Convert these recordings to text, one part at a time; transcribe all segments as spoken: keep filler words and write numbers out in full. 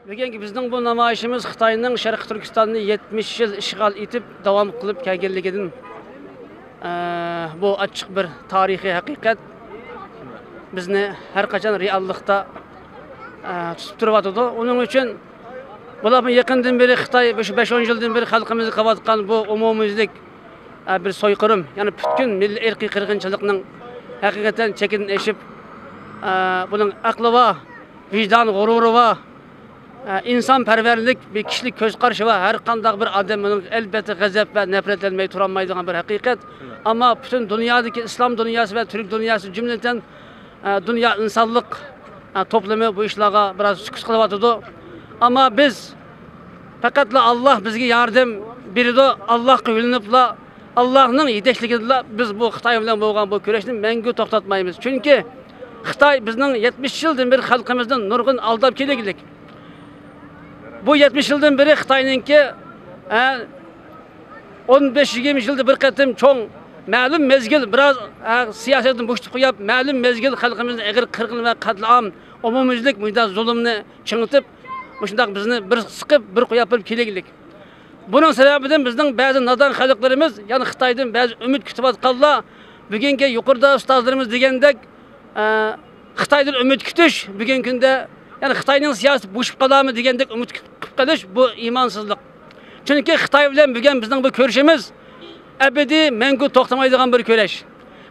بۈگۈنكى بىزنىڭ بۇ نامايىشىمىز خىتاينىڭ شەرقىي تۈركىستاننى يەتمىش يىل ئىشغال ئېتىپ داۋام قىلىپ كەلگەنلىكىدىن، ئە، بۇ ئاچچىق بىر تارىخىي ھەقىقەت بىزنى ھەر قاچان رېئاللىقتا، ئە، تۇتۇپ تۇرۇۋاتىدۇ. ئۇنىڭ ئۈچۈن بۇلار يېقىندىن بېرى خىتاي، شۇ بەش-ئون يىلدىن بېرى خەلقىمىزگە قىلىۋاتقان بۇ ئومۇميۈزلۈك، ئە، بىر سويقىرىم، يەنى پۈتكۈل مىللىي ئىرقىي قىرغىنچىلىقنىڭ ھەقىقەتەن چېكىدىن ئېشىپ، ئە، بۇنىڭ ئەقلى بار، ۋىجدان غۇرۇرى بار، ئە، ئىنسانپەرۋەرلىك، بىر كىشىلىك كۆز قارىشى بار. ھەر قانداق بىر ئادەم ئۇنىڭ ئەلۋەتتە غەزەپ ۋە نەپرەتلەنمەي تۇرالمايدىغان بىر ھەقىقەت. ئەمما پۈتۈن دۇنيادىكى ئىسلام دۇنياسى ۋە تۈرك دۇنياسى جۈملىدىن، ئە، دۇنيا ئىنسانلىق، ئە، توپلىمى بۇ ئىشلارغا بىراز سۈكۈت قىلىۋاتىدۇ. ئەمما بىز پەقەتلا ئاللاھ بىزگە ياردەم بېرىدۇ، ئاللاھقا يۆلىنىپلا، ئاللاھنىڭ يېتەكچىلىكىدىلا بىز بۇ خىتاي بىلەن بولغان بۇ كۈرەشنى مەڭگۈ توختاتمايمىز. چۈنكى خىتاي بىزنىڭ يەتمىش يىلدىن بېرى خەلقىمىزنى نۇرغۇن ئالداپ كېلىگلىك. بۇ يەتمىش يىلدىن بېرى خىتاينىڭكى، ئە، ئون بەش يىگىرمە يىلدا بىر قېتىم چوڭ مەلۇم مەزگىل بىراز، ئە، سىياسەتنى بوشىتىپ قويۇپ، مەلۇم مەزگىل خەلقىمىزنى ئېغىر قىرغىن ۋە قەتلىئام، ئومۇميۈزلۈك مۇشۇنداق زۇلۇمنى چىڭىتىپ، مۇشۇنداق بىزنى بىر سىقىپ، بىر قويۇپ بېرىپ كېلىگلىك. بۇنىڭ سەۋەبىدىن بىزنىڭ بەزى نادان خەلقلىرىمىز، يەنى خىتايدىن بەزى ئۈمىد كۈتۈۋاتقانلار، بۈگۈنكى يۇقىرىدا ئۇستازلىرىمىز دېگەندەك، ئە، خىتايدىن ئۈمىد كۈتۈش بۈگۈنكى كۈندە، يەنى خىتاينىڭ سىياسىتى بوشىپ قالارمۇ دېگەندەك ئۈمىد كۈ-، قىلىپ قېلىش، بۇ ئىمانسىزلىق. چۈنكى خىتاي بىلەن بۈگۈن بىزنىڭ بۇ كۈرىشىمىز ئەبەدىي، مەڭگۈ توختىمايدىغان بىر كۈرەش.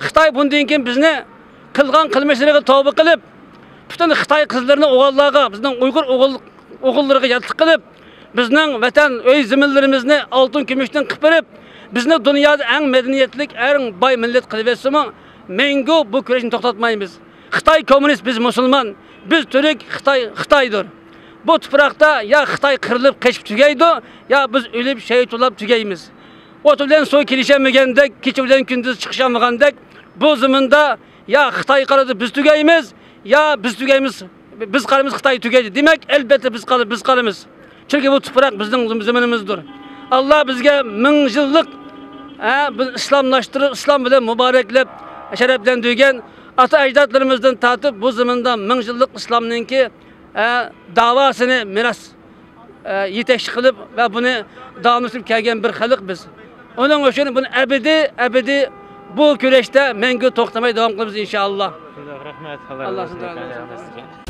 خىتاي بۇندىن كېيىن بىزنى قىلغان قىلمىشلىرىغا تەۋبە قىلىپ، پۈتۈن خىتاي قىزلىرىنى ئوغۇللارغا، بىزنىڭ ئۇيغۇر ئوغۇل-، ئوغۇللىرىغا ياتلىق قىلىپ، بىزنىڭ ۋەتەن ئۆي زېمىنلىرىمىزنى ئالتۇن كۈمۈشتىن قىلىپ بېرىپ، بىزنى دۇنيادا ئەڭ مەدەنىيەتلىك، ئەڭ باي مىللەت قىلىۋەتسىمۇ، مەڭگۈ بۇ كۈرەشنى توختاتمايمىز. خىتاي كوممۇنىست، بىز مۇسۇلمان، بىز تۈرك، خىتاي خىتايدۇر. بۇ تۇپراقتا يا خىتاي قىرىلىپ قېچىپ تۈگەيدۇ، يا بىز ئۆلۈپ شېھىت بولاپ تۈگەيمىز. ئوت بىلەن سۇ كېلىشەلمىگەندەك، كېچە بىلەن كۈندۈز چىقىشالمىغاندەك، بۇ زېمىندا يا خىتاي قارىدى، بىز تۈگەيمىز، يا بىز تۈگەيمىز، بىز قارىمىز، خىتاي تۈگەيدۇ. دېمەك، ئەلبەتتە بىز قال-، بىز قالىمىز. چۈنكى بۇ تۇپراق بىزنىڭ زېمىنىمىزدۇر. ئاللا بىزگە مىڭ يىللىق، ھە، بىز ئىسلاملاشتۇرۇپ، ئىسلام بىلەن مۇبارەكلەپ، شەرەپلەندۈرگەن ئاتا ئەجدادلىرىمىزدىن تارتىپ بۇ زېمىندا مىڭ يىللىق ئىسلامنىڭكى، ھە، داۋاسىنى مىراس، ھە، يېتەكچى قىلىپ ۋە بۇنى داۋاملىشتۇرۇپ كەلگەن بىر خەلق بىز. ئۇنىڭ ئۈچۈن بۇنى ئەبەدىي، ئەبەدىي بۇ كۈرەشتە مەڭگۈ توختىماي داۋام قىلىمىز ئىنشائاللا. شۇنداق، رەھمەت. ئاللا ئاللا رازى بولسۇن. بولسۇن.